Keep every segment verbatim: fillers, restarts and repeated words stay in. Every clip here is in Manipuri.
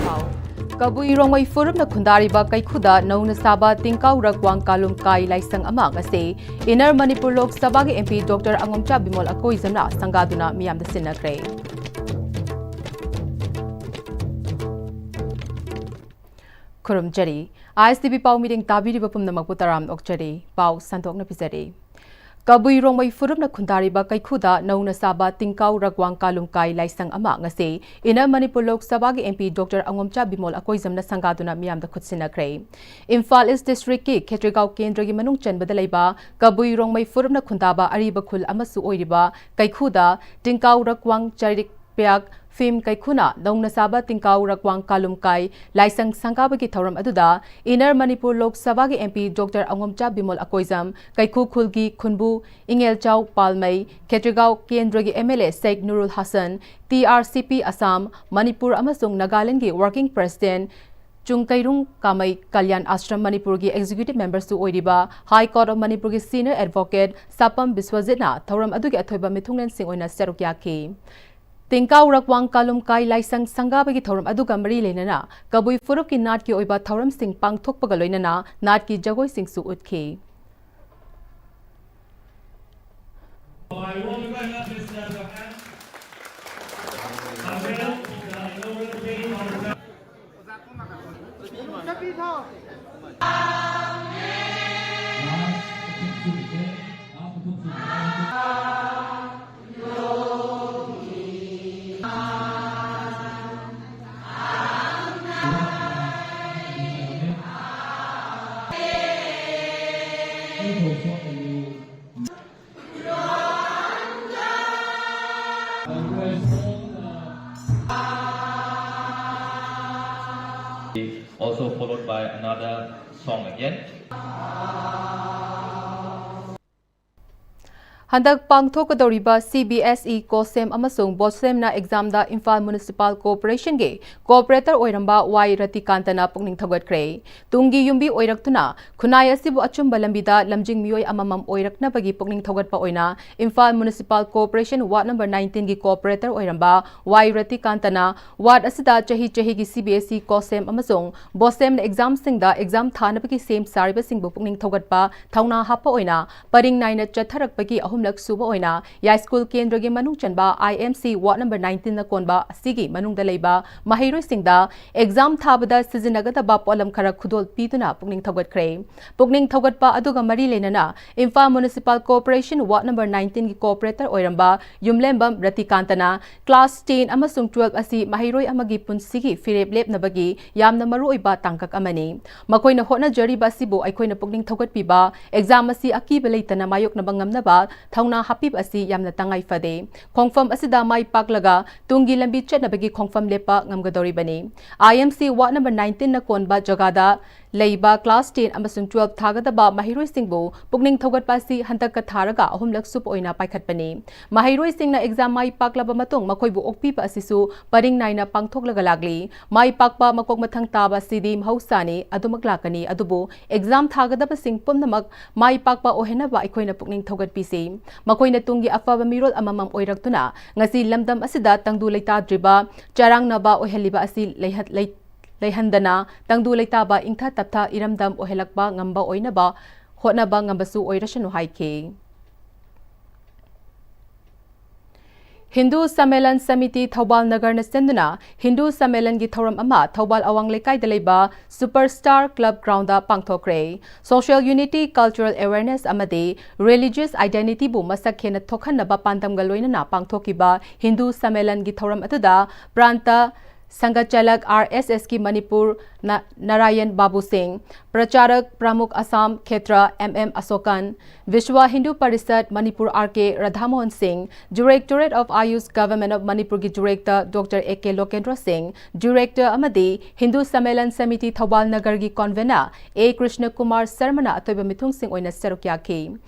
ꯄꯥꯎ꯫ ꯀꯕꯨꯏ ꯔꯣꯡꯃꯩ ꯐꯨꯔꯨꯞꯅ ꯈꯨꯟꯗꯥꯔꯤꯕ ꯀꯩꯈꯨꯗ ꯅꯧꯅ ꯁꯥꯕ ꯇꯤꯡꯀꯥꯎ ꯔꯛꯋꯥꯡ ꯀꯥꯂꯨꯝ ꯀꯥꯏ ꯂꯥꯏꯁꯪ ꯑꯃ ꯉꯁꯤ ꯏꯟꯅꯔ ꯃꯅꯤꯄꯨꯔ ꯂꯣꯛ ꯁꯚꯥꯒꯤ M P Doctor ꯑꯉꯣꯝꯆꯥ ꯕꯤꯃꯣꯜ ꯑꯀꯣꯏꯖꯝꯅ ꯁꯪꯒꯥꯗꯨꯅ ꯃꯤꯌꯥꯝꯗ ꯁꯤꯟꯅꯈ꯭ꯔꯦ꯫ ꯈꯨꯔꯨꯝꯖꯔꯤ꯫ I S T V ꯄꯥꯎ ꯃꯤꯔꯦꯡ ꯇꯥꯕꯤꯔꯤꯕ ꯄꯨꯝꯅꯃꯛꯄꯨ ꯇꯔꯥꯝꯅ ꯑꯣꯛꯆꯔꯤ꯫ ꯄꯥꯎ ꯁꯟꯗꯣꯛꯅ ꯄꯤꯖꯔꯤ꯫ ꯀꯕꯨꯏ ꯔꯣꯡꯃꯩ ꯐꯨꯔꯨꯞꯅ ꯈꯨꯟꯗꯥꯔꯤꯕ ꯀꯩꯈꯨꯗ ꯅꯧꯅ ꯁꯥꯕ ꯇꯤꯡꯀꯥꯎ ꯔꯛꯋꯥꯡ ꯀꯥꯂꯨꯝ ꯀꯥꯏ ꯂꯥꯏꯁꯪ ꯑꯃ ꯉꯁꯤ ꯏꯟꯅꯔ ꯃꯅꯤꯄꯨꯔ ꯂꯣꯛ ꯁꯚꯥꯒꯤ M P Doctor ꯑꯉꯣꯝꯆꯥ ꯕꯤꯃꯣꯜ ꯑꯀꯣꯏꯖꯝꯅ ꯁꯪꯒꯥꯗꯨꯅ ꯃꯤꯌꯥꯝꯗ ꯈꯨꯠꯁꯤꯟꯅꯈ꯭ꯔꯦ꯫ ꯏꯝꯐꯥꯜ ꯏꯁ ꯗꯤꯁꯇ꯭ꯔꯤꯛꯀꯤ ꯈꯦꯇ꯭ꯔꯤꯒꯥꯎ ꯀꯦꯟꯗ꯭ꯔꯒꯤ ꯃꯅꯨꯡ ꯆꯟꯕꯗ ꯂꯩꯕ ꯀꯕꯨꯏ ꯔꯣꯡꯃꯩ ꯐꯨꯔꯨꯞꯅ ꯈꯨꯟꯗꯥꯕ ꯑꯔꯤꯕ ꯈꯨꯜ ꯑꯃꯁꯨ ꯑꯣꯏꯔꯤꯕ ꯀꯩꯈꯨꯗ ꯇꯤꯡꯀꯥꯎ ꯔꯛꯋꯥꯡ ꯆꯥꯔꯤꯛ ꯄꯤꯌꯥꯛ ꯐꯤꯝ ꯀꯩꯈꯨꯅ ꯅꯧꯅ ꯁꯥꯕ ꯇꯤꯡꯀꯥꯎ ꯔꯛꯋꯥꯡ ꯀꯥꯂꯨꯝ ꯀꯥꯏ ꯂꯥꯏꯁꯪ ꯁꯪꯒꯥꯕꯒꯤ ꯊꯧꯔꯝ ꯑꯗꯨꯗ ꯏꯟꯅꯔ ꯃꯅꯤꯄꯨꯔ ꯂꯣꯛ ꯁꯚꯥꯒꯤ M P Doctor ꯑꯉꯣꯝꯆꯥ Bimol Akoijam, ꯀꯩꯈꯨ ꯈꯨꯜꯒꯤ ꯈꯨꯟꯕꯨ ꯏꯉꯦꯜꯆꯥꯎ ꯄꯥꯜꯃꯩ, ꯈꯦꯇ꯭ꯔꯤꯒꯥꯎ ꯀꯦꯟꯗ꯭ꯔꯒꯤ M L A shake ꯅꯨꯔꯨꯜ Hasan, T R C P Assam, Manipur ꯑꯃꯁꯨꯡ ꯅꯥꯒꯥꯂꯦꯟꯗꯒꯤ Working President ꯆꯨꯡꯀꯩꯔꯨꯡ ꯀꯥꯃꯩ, ꯀꯜꯌꯥꯟ ꯑꯥꯁ꯭ꯔꯝ ꯃꯅꯤꯄꯨꯔꯒꯤ Executive Memberꯁꯨ ꯑꯣꯏꯔꯤꯕ High Court of ꯃꯅꯤꯄꯨꯔꯒꯤ Senior Advocate ꯁꯥꯄꯝ ꯕꯤꯁ꯭ꯋꯖꯤꯠꯅ ꯊꯧꯔꯝ ꯑꯗꯨꯒꯤ ꯑꯊꯣꯏꯕ ꯃꯤꯊꯨꯡꯂꯦꯟꯁꯤꯡ ꯑꯣꯏꯅ ꯁꯔꯨꯛ ꯌꯥꯈꯤ꯫ ꯇꯤꯡꯀꯥꯎ ꯔꯛꯋꯥꯡ ꯀꯥꯂꯨꯝ ꯀꯥꯏ ꯂꯥꯏꯁꯪ ꯁꯪꯒꯥꯕꯒꯤ ꯊꯧꯔꯝ ꯑꯗꯨꯒ ꯃꯔꯤ ꯂꯩꯅꯅ ꯀꯕꯨꯏ ꯐꯨꯔꯨꯞꯀꯤ ꯅꯥꯠꯀꯤ ꯑꯣꯏꯕ ꯊꯧꯔꯝꯁꯤꯡ ꯄꯥꯡꯊꯣꯛꯄꯒ ꯂꯣꯏꯅꯅ ꯅꯥꯠꯀꯤ ꯖꯒꯣꯏꯁꯤꯡꯁꯨ ꯎꯠꯈꯤ꯫ Also followed by another song again. ꯍꯟꯗꯛ ꯄꯥꯡꯊꯣꯛꯀꯗꯧꯔꯤꯕ C B S E COSEM ꯑꯃꯁꯨꯡ BOSEMꯅ examꯗ ꯏꯝꯐꯥꯜ Municipal Corporationꯒꯤ corporator ꯑꯣꯏꯔꯝꯕ ꯋꯥꯏ ꯔꯇꯤꯀꯥꯟꯇꯅ ꯄꯨꯛꯅꯤꯡ ꯊꯧꯒꯠꯈ꯭ꯔꯦ꯫ ꯇꯨꯡꯒꯤ ꯌꯨꯝꯕꯤ ꯑꯣꯏꯔꯛꯇꯨꯅ ꯈꯨꯟꯅꯥꯏ ꯑꯁꯤꯕꯨ ꯑꯆꯨꯝꯕ ꯂꯝꯕꯤꯗ ꯂꯝꯖꯤꯡ ꯃꯤꯑꯣꯏ ꯑꯃꯃꯝ ꯑꯣꯏꯔꯛꯅꯕꯒꯤ ꯄꯨꯛꯅꯤꯡ ꯊꯧꯒꯠꯄ ꯑꯣꯏꯅ Imphal Municipal Corporation Ward number nineteenꯒꯤ corporator ꯑꯣꯏꯔꯝꯕ ꯋꯥꯏ ꯔꯇꯤꯀꯥꯟꯇꯅ ward ꯑꯁꯤꯗ ꯆꯍꯤ ꯆꯍꯤꯒꯤ C B S E COSEM ꯑꯃꯁꯨꯡ BOSEMꯅ examꯁꯤꯡꯗ exam ꯊꯥꯅꯕꯒꯤ ꯁꯦꯝ ꯁꯥꯔꯤꯕꯁꯤꯡꯕꯨ ꯄꯨꯛꯅꯤꯡ ꯊꯧꯒꯠꯄ ꯊꯧꯅꯥ ꯍꯥꯞꯄ ꯑꯣꯏꯅ ꯄꯔꯤꯡ ꯅꯥꯏꯅ ꯆꯠꯊꯔꯛꯄꯒꯤ ꯑꯍꯨꯝꯂꯛ ꯁꯨꯕ ꯑꯣꯏꯅ ꯌꯥꯏꯁ꯭ꯀꯨꯜ ꯀꯦꯟꯗ꯭ꯔꯒꯤ ꯃꯅꯨꯡ ꯆꯟꯕ I M C Ward number nineteenꯅ ꯀꯣꯟꯕ ꯑꯁꯤꯒꯤ ꯃꯅꯨꯡꯗ ꯂꯩꯕ ꯃꯍꯩꯔꯣꯏꯁꯤꯡꯗ exam ꯊꯥꯕꯗ ꯁꯤꯖꯤꯟꯅꯒꯗꯕ ꯄꯣꯠꯂꯝ ꯈꯔ ꯈꯨꯗꯣꯜ ꯄꯤꯗꯨꯅ ꯄꯨꯛꯅꯤꯡ ꯊꯧꯒꯠꯈ꯭ꯔꯦ꯫ ꯄꯨꯛꯅꯤꯡ ꯊꯧꯒꯠꯄ ꯑꯗꯨꯒ ꯃꯔꯤ ꯂꯩꯅꯅ Imphal Municipal Corporation Ward number nineteenꯒꯤ corporator ꯑꯣꯏꯔꯝꯕ ꯌꯨꯝꯂꯦꯝꯕꯝ ꯔꯇꯤꯀꯥꯟꯇꯅ class ten ꯑꯃꯁꯨꯡ twelve ꯑꯁꯤ ꯃꯍꯩꯔꯣꯏ ꯑꯃꯒꯤ ꯄꯨꯟꯁꯤꯒꯤ ꯐꯤꯔꯦꯞ ꯂꯦꯞꯅꯕꯒꯤ ꯌꯥꯝꯅ ꯃꯔꯨꯑꯣꯏꯕ ꯇꯥꯡꯀꯛ ꯑꯃꯅꯤ꯫ ꯃꯈꯣꯏꯅ ꯍꯣꯠꯅꯖꯔꯤꯕ ꯑꯁꯤꯕꯨ ꯑꯩꯈꯣꯏꯅ ꯄꯨꯛꯅꯤꯡ ꯊꯧꯒꯠꯄꯤꯕ, exam ꯑꯁꯤ ꯑꯀꯤꯕ ꯂꯩꯇꯅ ꯃꯥꯌꯣꯛꯅꯕ ꯉꯝꯅꯕ ꯊꯧꯅꯥ ꯍꯥꯞꯄꯤꯕ ꯑꯁꯤ ꯌꯥꯝꯅ ꯇꯉꯥꯏ ꯐꯗꯦ꯫ ꯈꯣꯡꯐꯝ ꯑꯁꯤꯗ ꯃꯥꯏ ꯄꯥꯛꯂꯒ ꯇꯨꯡꯒꯤ ꯂꯝꯕꯤ ꯆꯠꯅꯕꯒꯤ ꯈꯣꯡꯐꯝ ꯂꯦꯞꯄ ꯉꯝꯒꯗꯧꯔꯤꯕꯅꯤ꯫ I M C Ward number nineteenꯅ ꯀꯣꯟꯕ ꯖꯒꯥꯗ ꯂꯩꯕ class ten ꯑꯃꯁꯨꯡ twelve ꯊꯥꯒꯗꯕ ꯃꯍꯩꯔꯣꯏꯁꯤꯡꯕꯨ ꯄꯨꯛꯅꯤꯡ ꯊꯧꯒꯠꯄ ꯑꯁꯤ ꯍꯟꯗꯛꯀ ꯊꯥꯔꯒ ꯑꯍꯨꯝꯂꯛ ꯁꯨꯕ ꯑꯣꯏꯅ ꯄꯥꯏꯈꯠꯄꯅꯤ꯫ ꯃꯍꯩꯔꯣꯏꯁꯤꯡꯅ exam ꯃꯥꯏ ꯄꯥꯛꯂꯕ ꯃꯇꯨꯡ ꯃꯈꯣꯏꯕꯨ ꯑꯣꯛꯄꯤꯕ ꯑꯁꯤꯁꯨ ꯄꯔꯤꯡ ꯅꯥꯏꯅ ꯄꯥꯡꯊꯣꯛꯂꯒ ꯂꯥꯛꯂꯤ꯫ ꯃꯥꯏ ꯄꯥꯛꯄ ꯃꯀꯣꯛ ꯃꯊꯪ ꯇꯥꯕ ꯑꯁꯤꯗꯤ ꯃꯍꯧꯁꯥꯅꯤ, ꯑꯗꯨꯃꯛ ꯂꯥꯛꯀꯅꯤ꯫ ꯑꯗꯨꯕꯨ exam ꯊꯥꯒꯗꯕꯁꯤꯡ ꯄꯨꯝꯅꯃꯛ ꯃꯥꯏ ꯄꯥꯛꯄ ꯑꯣꯏꯍꯟꯅꯕ ꯑꯩꯈꯣꯏꯅ ꯄꯨꯛꯅꯤꯡ ꯊꯧꯒꯠꯄꯤꯁꯤ꯫ ꯃꯈꯣꯏꯅ ꯇꯨꯡꯒꯤ ꯑꯐꯕ ꯃꯤꯔꯣꯜ ꯑꯃꯃꯝ ꯑꯣꯏꯔꯛꯇꯨꯅ ꯉꯁꯤ ꯂꯝꯗꯝ ꯑꯁꯤꯗ ꯇꯪꯗꯨ ꯂꯩꯇꯥꯗ꯭ꯔꯤꯕ ꯆꯔꯥꯡꯅꯕ ꯑꯣꯏꯍꯜꯂꯤꯕ ꯑꯁꯤ ꯂꯩꯍ-, ꯂꯩ-, ꯂꯩꯍꯟꯗꯅ ꯇꯪꯗꯨ ꯂꯩꯇꯥꯕ ꯏꯪꯊ ꯇꯞꯊ ꯏꯔꯝꯗꯝ ꯑꯣꯏꯍꯜꯂꯛꯄ ꯉꯝꯕ ꯑꯣꯏꯅꯕ ꯍꯣꯠꯅꯕ ꯉꯝꯕꯁꯨ ꯑꯣꯏꯔꯁꯅꯨ ꯍꯥꯏꯈꯤ꯫ ꯍꯤꯟꯗꯨ ꯁꯝꯃꯦꯂꯟ ꯁꯃꯤꯇꯤ ꯊꯧꯕꯥꯜ ꯅꯒꯔꯅ ꯁꯤꯟꯗꯨꯅ ꯍꯤꯟꯗꯨ ꯁꯝꯃꯦꯂꯟꯒꯤ ꯊꯧꯔꯝ ꯑꯃ ꯊꯧꯕꯥꯜ ꯑꯋꯥꯡ ꯂꯩꯀꯥꯏꯗ ꯂꯩꯕ Super Star Club Groundꯗ ꯄꯥꯡꯊꯣꯛꯈ꯭ꯔꯦ꯫ Social unity, cultural awareness ꯑꯃꯗꯤ religious identityꯕꯨ ꯃꯁꯛ ꯍꯦꯟꯅ ꯊꯣꯛꯍꯟꯅꯕ ꯄꯥꯟꯗꯝꯒ ꯂꯣꯏꯅꯅ ꯄꯥꯡꯊꯣꯛꯈꯤꯕ ꯍꯤꯟꯗꯨ ꯁꯝꯃꯦꯂꯟꯒꯤ ꯊꯧꯔꯝ ꯑꯗꯨꯗ ꯄ꯭ꯔꯥꯟꯇ ꯁꯪꯒꯆꯂꯛ R S Sꯀꯤ Manipur Na- Narayan Babu Singh, Pracharak Pramukh Assam Khetra M M Asokan, Vishwa Hindu Parishad Manipur R K Radhamohan Singh, Directorate of Ayush Government of Manipur ꯒꯤ Director Doctor A K Lokendra Singh, Director ꯑꯃꯗꯤ Hindu Sammelan Samiti Thoubal Nagar ꯒꯤ Convener A Krishna Kumar Sharma ꯅ ꯑꯇꯣꯏꯕ ꯃꯤꯊꯨꯡꯁꯤꯡ ꯑꯣꯏꯅ ꯁꯔꯨꯛ ꯌꯥꯈꯤ꯫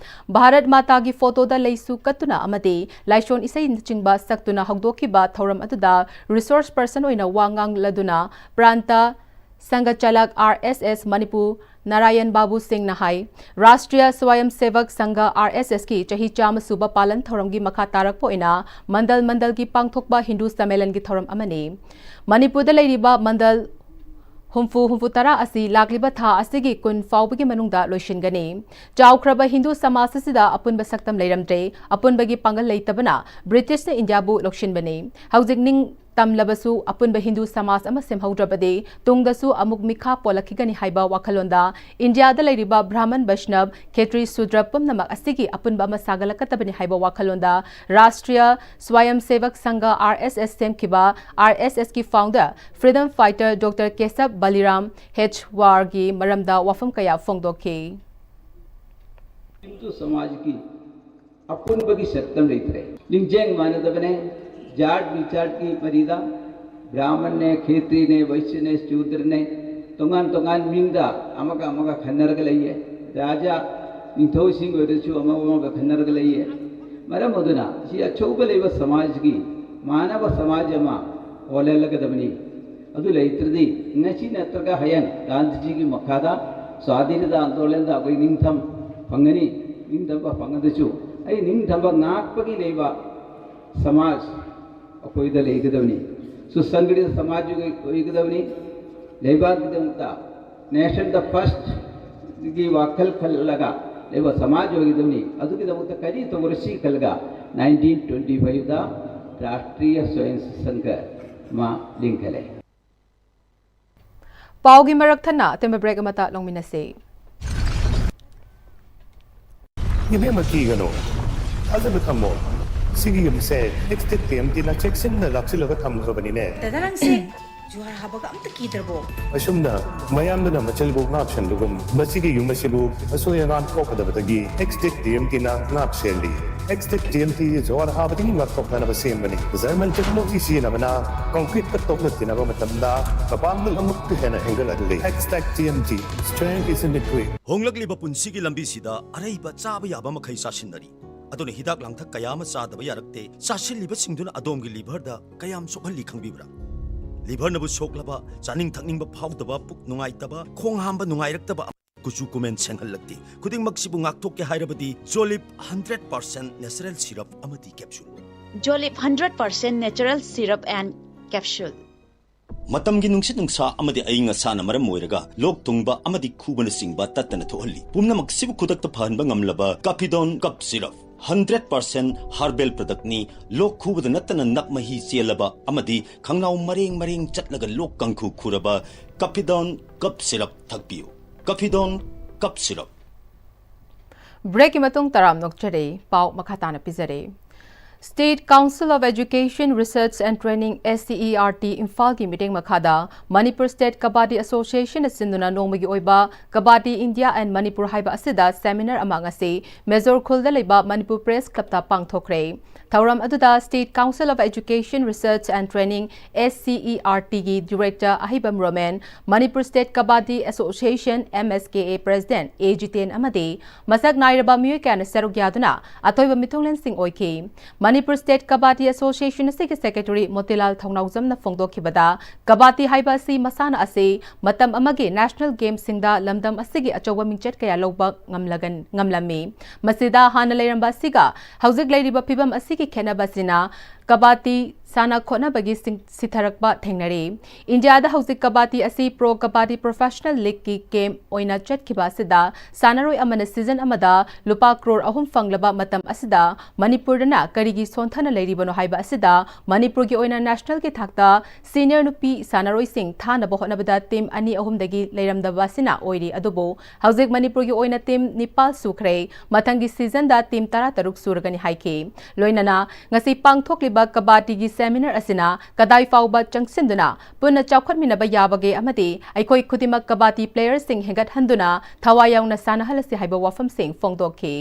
ꯚꯥꯔꯠ ꯃꯥꯇꯥꯒꯤ ꯐꯣꯇꯣꯗ ꯂꯩꯁꯨ ꯀꯠꯇꯨꯅ ꯑꯃꯗꯤ ꯂꯥꯏꯁꯣꯟ ꯏꯁꯩꯅꯆꯤꯡꯕ ꯁꯛꯇꯨꯅ ꯍꯧꯗꯣꯛꯈꯤꯕ ꯊꯧꯔꯝ ꯑꯗꯨꯗ resource person ꯑꯣꯏꯅ ꯋꯥ ꯉꯥꯡꯂꯗꯨꯅ ꯄ꯭ꯔꯥꯟꯇ ꯁꯪꯒ ꯆꯂꯛ R S S Manipur Narayan ꯕꯥꯕꯨ ꯁꯤꯡꯅ ꯍꯥꯏ, ꯔꯥꯁꯇ꯭ꯔꯤꯌ ꯁ꯭ꯋꯥꯌꯝ ꯁꯦꯚꯛ ꯁꯪꯒ R S S ꯀꯤ ꯆꯍꯤ ꯆꯥꯝꯃ ꯁꯨꯕ ꯄꯥꯂꯟ ꯊꯧꯔꯝꯒꯤ ꯃꯈꯥ ꯇꯥꯔꯛꯄ ꯑꯣꯏꯅ ꯃꯟꯗꯜ ꯃꯟꯗꯜꯒꯤ ꯄꯥꯡꯊꯣꯛꯄ ꯍꯤꯟꯗꯨ ꯁꯝꯃꯦꯂꯟꯒꯤ ꯊꯧꯔꯝ ꯑꯃꯅꯤ꯫ ꯃꯅꯤꯄꯨꯔꯗ ꯂꯩꯔꯤꯕ ꯃꯟꯗꯜ ꯍꯨꯝꯐꯨ, ꯍꯨꯝꯐꯨ ꯇꯔꯥ ꯑꯁꯤ ꯂꯥꯛꯂꯤꯕ ꯊꯥ ꯑꯁꯤꯒꯤ ꯀꯨꯟ ꯐꯥꯎꯕꯒꯤ ꯃꯅꯨꯡꯗ ꯂꯣꯏꯁꯤꯟꯒꯅꯤ꯫ ꯆꯥꯎꯈ꯭ꯔꯕ ꯍꯤꯟꯗꯨ ꯁꯃꯥꯖ ꯑꯁꯤꯗ ꯑꯄꯨꯟꯕ ꯁꯛꯇꯝ ꯂꯩꯔꯝꯗ꯭ꯔꯦ꯫ ꯑꯄꯨꯟꯕꯒꯤ ꯄꯥꯡꯒꯜ ꯂꯩꯇꯕꯅ ꯕ꯭ꯔꯤꯇꯤꯁꯅ ꯏꯟꯗꯤꯌꯥꯕꯨ ꯂꯧꯁꯤꯟꯕꯅꯤ꯫ ꯍꯧꯖꯤꯛ ꯅꯤꯡ ꯇꯝꯂꯕꯁꯨ ꯑꯄꯨꯟꯕ ꯍꯤꯟꯗꯨ ꯁꯃꯥꯖ ꯑꯃ ꯁꯦꯝꯍꯧꯗ꯭ꯔꯕꯗꯤ ꯇꯨꯡꯗꯁꯨ ꯑꯃꯨꯛ ꯃꯤꯈꯥ ꯄꯣꯜꯂꯛꯈꯤꯒꯅꯤ ꯍꯥꯏꯕ ꯋꯥꯈꯜꯂꯣꯟꯗ ꯏꯟꯗꯤꯌꯥꯗ ꯂꯩꯔꯤꯕ ꯕ꯭ꯔꯥꯍꯃꯟ, ꯕꯩꯁꯅꯕ, ꯈꯦꯇ꯭ꯔꯤ, ꯁꯨꯗ꯭ꯔ ꯄꯨꯝꯅꯃꯛ ꯑꯁꯤꯒꯤ ꯑꯄꯨꯟꯕ ꯑꯃ ꯁꯥꯒꯠꯂꯛꯀꯗꯕꯅꯤ ꯍꯥꯏꯕ ꯋꯥꯈꯜꯂꯣꯟꯗ ꯔꯥꯁꯇ꯭ꯔꯤꯌ ꯁ꯭ꯋꯥꯌꯝ ꯁꯦꯚꯛ ꯁꯪꯘ R S S ꯁꯦꯝꯈꯤꯕ R S S ꯀꯤ founder freedom fighter Doctor ꯀꯦꯁꯕ ꯕꯂꯤꯔꯥꯝ ꯍꯦꯆꯋꯥꯔꯒꯤ ꯃꯔꯝꯗ ꯋꯥꯐꯝ ꯀꯌꯥ ꯐꯣꯡꯗꯣꯛꯈꯤ꯫ ꯍꯤꯟꯗꯨ ꯁꯃꯥꯖꯀꯤ ꯑꯄꯨꯟꯕꯒꯤ ꯁꯛꯇꯝ ꯂꯩꯇ꯭ꯔꯦ꯫ ꯂꯤꯡꯖꯦꯜ ꯃꯥꯟꯅꯗꯕꯅꯦ, ꯖꯥꯠ ꯕꯤꯖꯥꯠꯀꯤ ꯃꯔꯤꯗ ꯕ꯭ꯔꯥꯍꯃꯟꯅꯦ, ꯈꯦꯇ꯭ꯔꯤꯅꯦ, ꯋꯩꯁ꯭ꯌꯅꯦ, ꯁꯨꯗ꯭ꯔꯅꯦ, ꯇꯣꯉꯥꯟ ꯇꯣꯉꯥꯟ ꯃꯤꯡꯗ ꯑꯃꯒ ꯑꯃꯒ ꯈꯟꯅꯔꯒ ꯂꯩꯌꯦ꯫ ꯔꯥꯖꯥ ꯅꯤꯡꯊꯧꯁꯤꯡ ꯑꯣꯏꯔꯁꯨ ꯑꯃꯒ ꯑꯃꯒ ꯈꯟꯅꯔꯒ ꯂꯩꯌꯦ꯫ ꯃꯔꯝ ꯑꯗꯨꯅ ꯁꯤ ꯑꯆꯧꯕ ꯂꯩꯕ ꯁꯃꯥꯖꯒꯤ ꯃꯥꯟꯅꯕ ꯁꯃꯥꯖ ꯑꯃ ꯑꯣꯜꯍꯜꯂꯒꯗꯕꯅꯤ꯫ ꯑꯗꯨ ꯂꯩꯇ꯭ꯔꯗꯤ ꯉꯁꯤ ꯅꯠꯇ꯭ꯔꯒ ꯍꯌꯦꯡ ꯒꯥꯟꯙꯤꯖꯤꯒꯤ ꯃꯈꯥꯗ ꯁ꯭ꯋꯥꯙꯤꯅꯇꯥ ꯑꯟꯗꯣꯂꯟꯗ ꯑꯩꯈꯣꯏ ꯅꯤꯡꯇꯝ ꯐꯪꯒꯅꯤ꯫ ꯅꯤꯡꯇꯝꯕ ꯐꯪꯉꯗꯁꯨ ꯑꯩ ꯅꯤꯡꯇꯝꯕ ꯉꯥꯛꯄꯒꯤ ꯂꯩꯕ ꯁꯃꯥꯖ ꯑꯩꯈꯣꯏꯗ ꯂꯩꯒꯗꯕꯅꯤ꯫ ꯁꯨꯁꯪꯒꯤꯠ ꯁꯃꯥꯖ ꯑꯣꯏꯒꯗꯕꯅꯤ꯫ ꯂꯩꯕꯥꯛꯀꯤꯗꯃꯛꯇ nation the first ꯒꯤ ꯋꯥꯈꯜ ꯈꯜꯂꯒ ꯂꯩꯕ ꯁꯃꯥꯖ ꯑꯣꯏꯒꯗꯕꯅꯤ꯫ ꯑꯗꯨꯒꯤꯗꯃꯛꯇ ꯀꯔꯤ ꯇꯧꯔꯁꯤ ꯈꯜꯂꯒ nineteen twenty five ꯗ ꯔꯥꯁꯇ꯭ꯔꯤꯌ ꯁ꯭ꯋꯌꯝ ꯁꯪꯘ ꯑꯃ ꯂꯤꯡꯈꯠꯂꯦ꯫ ꯄꯥꯎꯒꯤ ꯃꯔꯛ ꯊꯠꯅ ꯑꯇꯦꯟꯕ break ꯑꯃꯇ ꯂꯧꯃꯤꯟꯅꯁꯤ꯫ ꯏꯕꯦꯝꯃ, ꯀꯤꯒꯅꯨ, ꯊꯥꯖꯕ ꯊꯝꯃꯣ꯫ ꯁꯤꯒꯤ ꯌꯨꯝꯁꯦ ꯇꯤꯛ ꯇꯤꯛ ꯇꯦꯝꯇꯤꯅ ꯆꯦꯛꯁꯤꯟꯅ ꯂꯥꯛꯁꯤꯜꯂꯒ ꯊꯝꯈ꯭ꯔꯕꯅꯤꯅꯦ꯫ ꯗꯗꯥ, ꯅꯪꯁꯦ ꯖꯨꯍꯥꯔ ꯍꯥꯕꯒ ꯑꯝꯇ ꯀꯤꯗ꯭ꯔꯕꯣ? ꯑꯁꯨꯝꯅ ꯃꯌꯥꯝꯗꯨꯅ ꯃꯆꯜꯕꯨ ꯉꯥꯛ ꯁꯦꯟꯕꯒꯨꯝ ꯃꯁꯤꯒꯤ ꯌꯨꯝ ꯑꯁꯤꯕꯨ ꯑꯁꯣꯏ ꯑꯉꯥꯝ ꯊꯣꯛꯀꯗꯕꯗꯒꯤ ꯑꯦꯛꯁꯇꯦꯛ ꯇꯤ ꯑꯦꯝ ꯇꯤꯅ ꯉꯥꯛ ꯁꯦꯜꯂꯤ꯫ ꯑꯦꯛꯁꯇꯦꯛ ꯇꯤ ꯑꯦꯝ ꯇꯤ ꯖꯨꯍꯥꯔ ꯍꯥꯕꯗꯒꯤ ꯉꯥꯛꯊꯣꯛꯅꯅꯕ ꯁꯦꯝꯕꯅꯤ꯫ ꯖꯔꯃꯟ ꯇꯦꯛꯅꯣꯂꯣꯖꯤ ꯁꯤꯖꯤꯟꯅꯕꯅ ꯀꯪꯀ꯭ꯔꯤꯠꯀ ꯇꯣꯛꯅ ꯇꯤꯟꯅꯕ ꯃꯇꯝꯗ ꯃꯄꯥꯡꯒꯜ ꯑꯃꯨꯛꯀ ꯍꯦꯟꯅ ꯍꯦꯟꯒꯠꯍꯜꯂꯤ꯫ Xtech T M T, strength is in the grit. ꯍꯣꯡꯂꯛꯂꯤꯕ ꯄꯨꯟꯁꯤꯒꯤ ꯂꯝꯕꯤꯁꯤꯗ ꯑꯔꯩꯕ ꯆꯥꯕ ꯌꯥꯕ ꯃꯈꯩ ꯆꯥꯁꯤꯟꯅꯔꯤ꯫ ꯑꯗꯨꯅ ꯍꯤꯗꯥꯛ ꯂꯥꯡꯊꯛ ꯀꯌꯥ ꯑꯃ ꯆꯥꯗꯕ ꯌꯥꯔꯛꯇꯦ꯫ ꯆꯥꯁꯤꯜꯂꯤꯕꯁꯤꯡꯗꯨꯅ ꯑꯗꯣꯝꯒꯤ ꯂꯤꯚꯔꯗ ꯀꯌꯥꯝ ꯁꯣꯛꯍꯜꯂꯤ ꯈꯪꯕꯤꯕ꯭ꯔꯥ? ꯂꯤꯚꯔꯅꯕꯨ ꯁꯣꯛꯂꯕ, ꯆꯥꯅꯤꯡ ꯊꯛꯅꯤꯡꯕ ꯐꯥꯎꯗꯕ, ꯄꯨꯛ ꯅꯨꯡꯉꯥꯏꯇꯕ, ꯈꯣꯡ ꯍꯥꯝꯕ ꯅꯨꯡꯉꯥꯏꯔꯛꯇꯕ, ꯀꯨꯆꯨ ꯀꯨꯃꯦꯟ ꯁꯦꯡꯍꯜꯂꯛꯇꯦ꯫ ꯈꯨꯗꯤꯡꯃꯛꯁꯤꯕꯨ ꯉꯥꯛꯊꯣꯛꯀꯦ ꯍꯥꯏꯔꯕꯗꯤ ꯖꯣꯂꯤꯞ ꯍꯟꯗ꯭ꯔꯦꯠ ꯄꯥꯔꯁꯦꯟ ꯅꯦꯆꯔꯦꯜ ꯁꯤꯔꯞ ꯑꯃꯗꯤ capsule. Jolip hundred percent natural syrup and capsule. ꯃꯇꯝꯒꯤ ꯅꯨꯡꯁꯤꯠ ꯅꯨꯡꯁꯥ ꯑꯃꯗꯤ ꯑꯏꯪ ꯑꯁꯥꯅ ꯃꯔꯝ ꯑꯣꯏꯔꯒ ꯂꯣꯛ ꯊꯨꯡꯕ ꯑꯃꯗꯤ ꯈꯨꯕꯅꯆꯤꯡꯕ ꯇꯠꯇꯅ ꯊꯣꯛꯍꯜꯂꯤ꯫ ꯄꯨꯝꯅꯃꯛꯁꯤꯕꯨ ꯈꯨꯗꯛꯇ ꯐꯍꯟꯕ ꯉꯝꯂꯕ ꯀꯥꯐꯤꯗꯣꯟ cough syrup. Hundred percent herbal ꯄ꯭ꯔꯗꯛꯅꯤ꯫ ꯂꯣꯛ ꯈꯨꯕꯗ ꯅꯠꯇꯅ ꯅꯞ ꯃꯍꯤ ꯆꯦꯜꯂꯕ ꯑꯃꯗꯤ ꯈꯪꯅꯥꯎ ꯃꯔꯦꯡ ꯃꯔꯦꯡ ꯆꯠꯂꯒ ꯂꯣꯛ ꯀꯥꯡꯈꯨ ꯈꯨꯔꯕ ꯀꯥꯐꯤꯗꯣꯟ ꯀꯞ ꯁꯤꯔꯞ ꯊꯛꯄꯤꯌꯨ꯫ ꯀꯥꯐꯤꯗꯣꯟ cough syrup. ꯕ꯭ꯔꯦꯛꯀꯤ ꯃꯇꯨꯡ ꯇꯔꯥꯝꯅ ꯑꯣꯛꯆꯔꯤ꯫ ꯄꯥꯎ ꯃꯈꯥ ꯇꯥꯅ ꯄꯤꯖꯔꯤ꯫ State Council of Education, Research and Training, S C E R T, ꯏꯝꯐꯥꯜꯒꯤ ꯃꯤꯠꯌꯦꯡ ꯃꯈꯥꯗ ꯃꯅꯤꯄꯨꯔ ꯁ꯭ꯇꯦꯠ ꯀꯕꯥꯗꯤ ꯑꯦꯁꯣꯁꯤꯌꯦꯁꯟꯅ ꯁꯤꯟꯗꯨꯅ ꯅꯣꯡꯃꯒꯤ ꯑꯣꯏꯕ ꯀꯕꯥꯗꯤ ꯏꯟꯗꯤꯌꯥ ꯑꯦꯟ ꯃꯅꯤꯄꯨꯔ ꯍꯥꯏꯕ ꯑꯁꯤꯗ ꯁꯦꯃꯤꯅꯥꯔ ꯑꯃ ꯉꯁꯤ ꯃꯦꯖꯣꯔ ꯈꯨꯜꯗ ꯂꯩꯕ ꯃꯅꯤꯄꯨꯔ ꯄ꯭ꯔꯦꯁ ꯀ꯭ꯂꯕꯇ ꯄꯥꯡꯊꯣꯛꯈ꯭ꯔꯦ꯫ ꯊꯧꯔꯝ ꯑꯗꯨꯗ State Council of Education, Research and Training, S C E R T, ꯒꯤ director Ahaibam Romen, Manipur state kabaddi association, M S K A, president A Jiten ꯑꯃꯗꯤ ꯃꯁꯛ ꯅꯥꯏꯔꯕ ꯃꯤꯑꯣꯏ ꯀꯌꯥꯅ ꯁꯔꯨꯛ ꯌꯥꯗꯨꯅ ꯑꯊꯣꯏꯕ ꯃꯤꯊꯨꯡꯂꯦꯟꯁꯤꯡ ꯑꯣꯏꯈꯤ꯫ ꯃꯅꯤꯄꯨꯔ ꯁ꯭ꯇꯦꯠ ꯀꯕꯥꯗꯤ ꯑꯦꯁꯣꯁꯤꯌꯦꯁꯟ ꯑꯁꯤꯒꯤ ꯁꯦꯀ꯭ꯔꯦꯇꯔꯤ ꯃꯣꯇꯤꯂꯥꯜ ꯊꯧꯅꯥꯎꯖꯝꯅ ꯐꯣꯡꯗꯣꯛꯈꯤꯕꯗ, ꯀꯕꯥꯗꯤ ꯍꯥꯏꯕ ꯑꯁꯤ ꯃꯁꯥꯟꯅ ꯑꯁꯤ ꯃꯇꯝ ꯑꯃꯒꯤ ꯅꯦꯁꯅꯦꯜ ꯒꯦꯝꯁꯤꯡꯗ ꯂꯝꯗꯝ ꯑꯁꯤꯒꯤ ꯑꯆꯧꯕ ꯃꯤꯡꯆꯠ ꯀꯌꯥ ꯂꯧꯕ ꯉꯝꯂꯒꯟ-, ꯉꯝꯂꯝꯃꯤ꯫ ꯃꯁꯤꯗ ꯍꯥꯟꯅ ꯂꯩꯔꯝꯕ ꯑꯁꯤꯒ ꯍꯧꯖꯤꯛ ꯂꯩꯔꯤꯕ ꯐꯤꯕꯝ ꯑꯁꯤꯒꯤ ꯈꯦꯠꯅꯕ ꯑꯁꯤꯅ ꯀꯕꯥꯗꯤ ꯁꯥꯟꯅ ꯈꯣꯠꯅꯕꯒꯤ ꯁꯤꯡ-, ꯁꯤꯊꯔꯛꯄ ꯊꯦꯡꯅꯔꯤ꯫ ꯏꯟꯗꯤꯌꯥꯗ ꯍꯧꯖꯤꯛ ꯀꯕꯥꯗꯤ ꯑꯁꯤ ꯄ꯭ꯔꯣ ꯀꯕꯥꯗꯤ ꯄ꯭ꯔꯣꯐꯦꯁꯅꯦꯜ ꯂꯤꯒꯀꯤ ꯀꯦꯝ ꯑꯣꯏꯅ ꯆꯠꯈꯤꯕ ꯑꯁꯤꯗ ꯁꯥꯟꯅꯔꯣꯏ ꯑꯃꯅ ꯁꯤꯖꯟ ꯑꯃꯗ ꯂꯨꯄꯥ ꯀ꯭ꯔꯣꯔ ꯑꯍꯨꯝ ꯐꯪꯂꯕ ꯃꯇꯝ ꯑꯁꯤꯗ ꯃꯅꯤꯄꯨꯔꯗꯅ ꯀꯔꯤꯒꯤ ꯁꯣꯟꯊꯅ ꯂꯩꯔꯤꯕꯅꯣ ꯍꯥꯏꯕ ꯑꯁꯤꯗ ꯃꯅꯤꯄꯨꯔꯒꯤ ꯑꯣꯏꯅ ꯅꯦꯁꯅꯦꯜꯒꯤ ꯊꯥꯛꯇ ꯁꯤꯅꯤꯌꯔ ꯅꯨꯄꯤ ꯁꯥꯟꯅꯔꯣꯏꯁꯤꯡ ꯊꯥꯅꯕ ꯍꯣꯠꯅꯕꯗ ꯇꯤꯝ ꯑꯅꯤ ꯑꯍꯨꯝꯗꯒꯤ ꯂꯩꯔꯝꯗꯕ ꯑꯁꯤꯅ ꯑꯣꯏꯔꯤ꯫ ꯑꯗꯨꯕꯨ ꯍꯧꯖꯤꯛ ꯃꯅꯤꯄꯨꯔꯒꯤ ꯑꯣꯏꯅ ꯇꯤꯝ ꯅꯤꯄꯥꯜ ꯁꯨꯈ꯭ꯔꯦ꯫ ꯃꯊꯪꯒꯤ ꯁꯤꯖꯟꯗ ꯇꯤꯝ ꯇꯔꯥꯇꯔꯨꯛ ꯁꯨꯔꯒꯅꯤ ꯍꯥꯏꯈꯤ꯫ ꯂꯣꯏꯅꯅ ꯉꯁꯤ ꯄꯥꯡꯊꯣꯛꯂꯤꯕ ꯀꯕꯥꯗꯤꯒꯤ ꯁꯦꯃꯤꯅꯥꯔ ꯑꯁꯤꯅ ꯀꯗꯥꯏ ꯐꯥꯎꯕ ꯆꯪꯁꯤꯟꯗꯨꯅ ꯄꯨꯟꯅ ꯆꯥꯎꯈꯠꯃꯤꯟꯅꯕ ꯌꯥꯕꯒꯦ ꯑꯃꯗꯤ ꯑꯩꯈꯣꯏ ꯈꯨꯗꯤꯡꯃꯛ ꯀꯕꯥꯗꯤ ꯄ꯭ꯂꯦꯌꯔꯁꯤꯡ ꯍꯦꯟꯒꯠꯍꯟꯗꯨꯅ ꯊꯋꯥꯏ ꯌꯥꯎꯅ ꯁꯥꯟꯅꯍꯜꯂꯁꯤ ꯍꯥꯏꯕ ꯋꯥꯐꯝꯁꯤꯡ ꯐꯣꯡꯗꯣꯛꯈꯤ꯫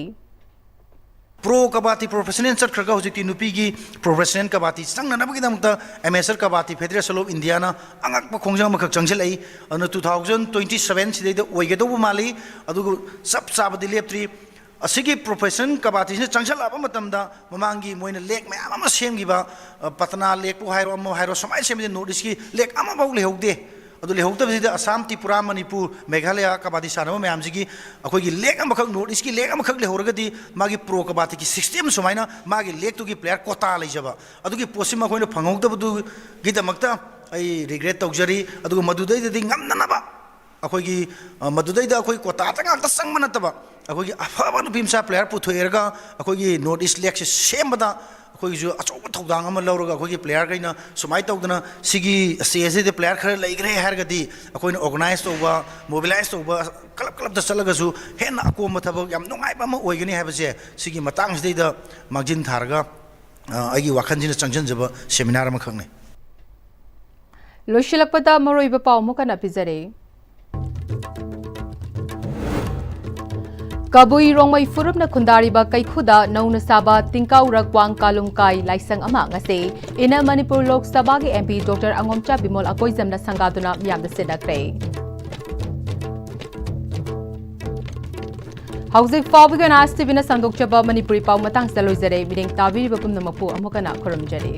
ꯄ꯭ꯔꯣ ꯀꯕꯥꯗꯤ ꯄ꯭ꯔꯣꯐꯦꯁꯅꯦꯜ ꯆꯠꯈ꯭ꯔꯒ ꯍꯧꯖꯤꯛꯇꯤ ꯅꯨꯄꯤꯒꯤ ꯄ꯭ꯔꯣꯐꯦꯁꯅꯦꯜ ꯀꯕꯥꯗꯤ ꯆꯪꯅꯅꯕꯒꯤꯗꯃꯛꯇ ꯑꯦꯃꯦꯆꯔ ꯀꯕꯥꯗꯤ ꯐꯦꯗꯔꯦꯁꯟ ꯑꯣꯐ ꯏꯟꯗꯤꯌꯥꯅ ꯑꯉꯛꯄ ꯈꯣꯡꯖꯪ ꯑꯃꯈꯛ ꯆꯪꯁꯤꯜꯂꯛꯏ꯫ ꯑꯗꯨꯅ ꯇꯨ ꯊꯥꯎꯖꯟ ꯇ꯭ꯋꯦꯟꯇꯤ ꯁꯕꯦꯟ ꯁꯤꯗꯩꯗ ꯑꯣꯏꯒꯗꯧꯕ ꯃꯥꯜꯂꯤ꯫ ꯑꯗꯨꯒ ꯆꯞ ꯆꯥꯕꯗꯤ ꯂꯦꯞꯇ꯭ꯔꯤ꯫ ꯑꯁꯤꯒꯤ ꯄ꯭ꯔꯣꯐꯦꯁꯟ ꯀꯕꯥꯗꯤꯁꯤꯅ ꯆꯪꯁꯤꯜꯂꯛꯑꯕ ꯃꯇꯝꯗ ꯃꯃꯥꯡꯒꯤ ꯃꯣꯏꯅ ꯂꯦꯛ ꯃꯌꯥꯝ ꯑꯃ ꯁꯦꯝꯈꯤꯕ, ꯑ, ꯄꯇꯅꯥ ꯂꯦꯛꯄꯨ ꯍꯥꯏꯔꯣ, ꯑꯃ ꯍꯥꯏꯔꯣ, ꯁꯨꯃꯥꯏꯅ ꯁꯦꯝꯕꯁꯦ ꯅꯣꯔꯠ ꯏꯁꯀꯤ ꯂꯦꯛ ꯑꯃꯐꯥꯎ ꯂꯩꯍꯧꯗꯦ꯫ ꯑꯗꯨ ꯂꯩꯍꯧꯗꯕꯁꯤꯗ ꯑꯁꯥꯝ, ꯇ꯭ꯔꯤꯄꯨꯔꯥ, ꯃꯅꯤꯄꯨꯔ, ꯃꯦꯘꯥꯂꯌꯥ ꯀꯕꯥꯗꯤ ꯁꯥꯟꯅꯕ ꯃꯌꯥꯝꯁꯤꯒꯤ ꯑꯩꯈꯣꯏꯒꯤ ꯂꯦꯛ ꯑꯃꯈꯛ, ꯅꯣꯔꯠ ꯏꯁꯀꯤ ꯂꯦꯛ ꯑꯃꯈꯛ ꯂꯩꯍꯧꯔꯒꯗꯤ ꯃꯥꯒꯤ ꯄ꯭ꯔꯣ ꯀꯕꯥꯗꯤꯒꯤ ꯁꯤꯁꯇꯦꯝ ꯁꯨꯃꯥꯏꯅ ꯃꯥꯒꯤ ꯂꯦꯛꯇꯨꯒꯤ ꯄ꯭ꯂꯦꯌꯔ ꯀꯣꯇꯥ ꯂꯩꯖꯕ, ꯑꯗꯨꯒꯤ ꯄꯣꯠꯁꯤꯃ ꯑꯩꯈꯣꯏꯅ ꯐꯪꯍꯧꯗꯕꯗꯨꯒꯤꯗꯃꯛꯇ ꯑꯩ ꯔꯤꯒ꯭ꯔꯦꯠ ꯇꯧꯖꯔꯤ꯫ ꯑꯗꯨꯒ ꯃꯗꯨꯗꯩꯗꯗꯤ ꯉꯝꯅꯅꯕ ꯑꯩꯈꯣꯏꯒꯤ, ꯑ, ꯃꯗꯨꯗꯩꯗ ꯑꯩꯈꯣꯏ ꯀꯣꯇꯥꯗ ꯉꯥꯛꯇ ꯆꯪꯕ ꯅꯠꯇꯕ, ꯑꯩꯈꯣꯏꯒꯤ ꯑꯐꯕ ꯅꯨꯄꯤ ꯃꯆꯥ ꯄ꯭ꯂꯦꯌꯔ ꯄꯨꯊꯣꯛꯑꯦꯔꯒ ꯑꯩꯈꯣꯏꯒꯤ ꯅꯣꯔꯠ ꯏꯁ ꯂꯦꯛꯁꯦ ꯁꯦꯝꯕꯗ ꯑꯩꯈꯣꯏꯒꯤꯁꯨ ꯑꯆꯧꯕ ꯊꯧꯗꯥꯡ ꯑꯃ ꯂꯧꯔꯒ ꯑꯩꯈꯣꯏꯒꯤ ꯄ꯭ꯂꯦꯌꯔꯈꯩꯅ ꯁꯨꯃꯥꯏꯅ ꯇꯧꯗꯅ ꯁꯤꯒꯤ ꯁ꯭ꯇꯦꯖꯁꯤꯗ ꯄ꯭ꯂꯦꯌꯔ ꯈꯔ ꯂꯩꯈ꯭ꯔꯦ ꯍꯥꯏꯔꯒꯗꯤ ꯑꯩꯈꯣꯏꯅ ꯑꯣꯔꯒꯅꯥꯏꯖ ꯇꯧꯕ, ꯃꯣꯕꯤꯂꯥꯏꯖ ꯇꯧꯕ, ꯀ꯭ꯂꯕ ꯀ꯭ꯂꯕꯇ ꯆꯠꯂꯒꯁꯨ ꯍꯦꯟꯅ ꯑꯀꯣꯝꯕ ꯊꯕꯛ, ꯌꯥꯝ ꯅꯨꯡꯉꯥꯏꯕ ꯑꯃ ꯑꯣꯏꯒꯅꯤ ꯍꯥꯏꯕꯁꯦ ꯁꯤꯒꯤ ꯃꯇꯥꯡꯁꯤꯗꯩꯗ ꯃꯥꯡꯖꯤꯟ ꯊꯥꯔꯒ, ꯑ, ꯑꯩꯒꯤ ꯋꯥꯈꯜꯁꯤꯅ ꯆꯪꯁꯤꯟꯖꯕ ꯁꯦꯃꯤꯅꯥꯔ ꯑꯃꯈꯛꯅꯤ꯫ ꯂꯣꯏꯁꯤꯜꯂꯛꯄꯗ ꯃꯔꯨꯑꯣꯏꯕ ꯄꯥꯎ ꯑꯃꯨꯛ ꯍꯟꯅ ꯄꯤꯖꯔꯤ꯫ ꯀꯕꯨꯏ ꯔꯣꯡꯃꯩ ꯐꯨꯔꯨꯞꯅ ꯈꯨꯟꯗꯥꯔꯤꯕ ꯀꯩꯈꯨꯗ ꯅꯧꯅ ꯁꯥꯕ ꯇꯤꯡꯀꯥꯎꯔꯛ ꯋꯥꯡ ꯀꯥꯂꯨꯡꯀꯥꯏ ꯂꯥꯏꯁꯪ ꯑꯃ ꯉꯁꯤ ꯏꯟꯅꯔ ꯃꯅꯤꯄꯨꯔ ꯂꯣꯛ ꯁꯚꯥꯒꯤ ꯑꯦꯝ ꯄꯤ ꯗꯣꯛꯇꯔ ꯑꯉꯣꯝꯆꯥ ꯕꯤꯃꯣꯜ ꯑꯀꯣꯏꯖꯝꯅ ꯁꯪꯒꯥꯗꯨꯅ ꯃꯤꯌꯥꯝꯗ ꯁꯤꯟꯅꯈ꯭ꯔꯦ꯫ ꯍꯧꯖꯤꯛ ꯐꯥꯎꯕꯒꯤ ꯑꯣꯏꯅ ꯑꯥꯏ ꯑꯦꯁ ꯇꯤ ꯚꯤꯅ ꯁꯟꯗꯣꯛꯆꯕ ꯃꯅꯤꯄꯨꯔꯤ ꯄꯥꯎ ꯃꯇꯥꯡꯁꯤꯗ ꯂꯣꯏꯖꯔꯦ꯫ ꯃꯤꯠꯌꯦꯡ ꯇꯥꯕꯤꯔꯤꯕ ꯄꯨꯝꯅꯃꯛꯄꯨ ꯑꯃꯨꯛ ꯍꯟꯅ ꯈꯨꯔꯨꯝꯖꯔꯤ꯫